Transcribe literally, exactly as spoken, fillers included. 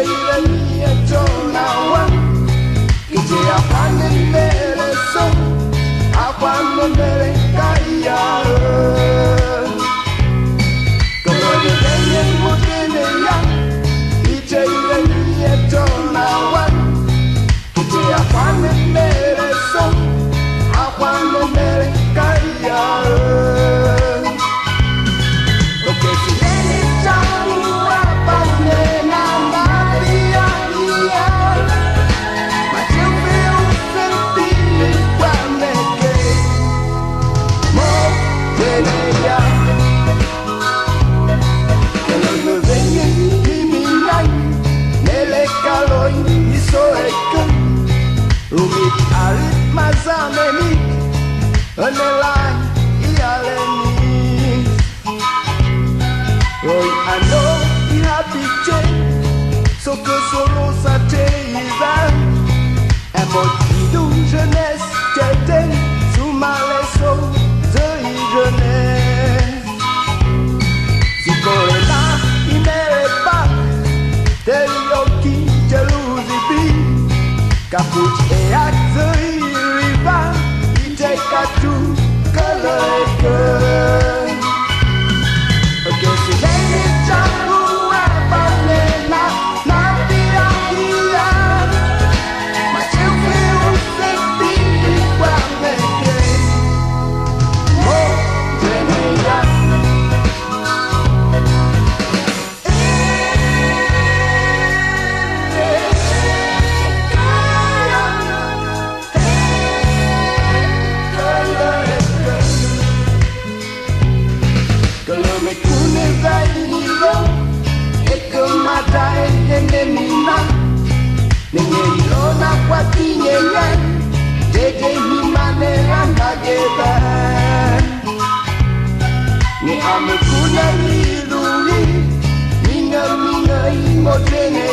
އިރެނީ އެއްޗޯ ނަވަ. ކިޗެއަށް ފަންނެއް މެރެސޯ، އަފަން ނުމެރެ ކައްޔާ. ކޮލޮނި ދެންޏެއް މުދިނެޔާ، ކިޗެއް އިރެނީ އެއްޗޯ ނަވަ. ކިޗެއަށް ފަންނެއް މެރެސޯ، އަފަން ނުމެރެ ކައްޔާ. އޮކެ ސިލެނި ޗާނު އަފަން ނޭނާ ނާދިޔާ ހިޔާ. މަޖިލް ފިއު ސެންޓީ ވަމެކޭ. މޯ ދެނެޔާ. ކެލޮނު ވެންޏެއް ހިމިނަން. ނެލެ ކަލޮތް މިސޯއެކަން. ރުމި އަރި މަޒާމެނި. އަނެލާ އިޔާލެނީ. ރޮއި އަނޯ އިހާ ޕިޗެ. ސޮކަސް ސޮލޯ ސަޗެ އިޒާ. އެމޯ އިދޫ ޖެނެސް ޖެޓެން. ސުމާލެ ސޯ ޖެ އި ޖެނެސް. ސިކޯރެނާ އިމެރެބާ. ތެރިޔޯކި ޖެލޫޒިބީ. ކަޕުޗް އެއަކް ޖެ އި ރިވާ. އިޖެ ކަޗު ކަލައެކަ. ގެސިލެނި ޗާނު އަބަނޭނާ ނާދިޔާ ހިޔާ. މަޖިލް ފިއު ސެންޓީ ވަމެކޭ. މޯ ދެނެޔާ. ކަލަމެ ކުނެ ވައިލޯ، އެކަމަ ދާއެ ހެމެ މީނާ. ނެގެ އިލޯނަ ފަތި އެނގަން، ދެދެ ހިމަނެ ރަނގަގެ ބަ. ނިއަމެ ކުނެ ވީދުވި، މިނަ މިނައި މޮދެނެ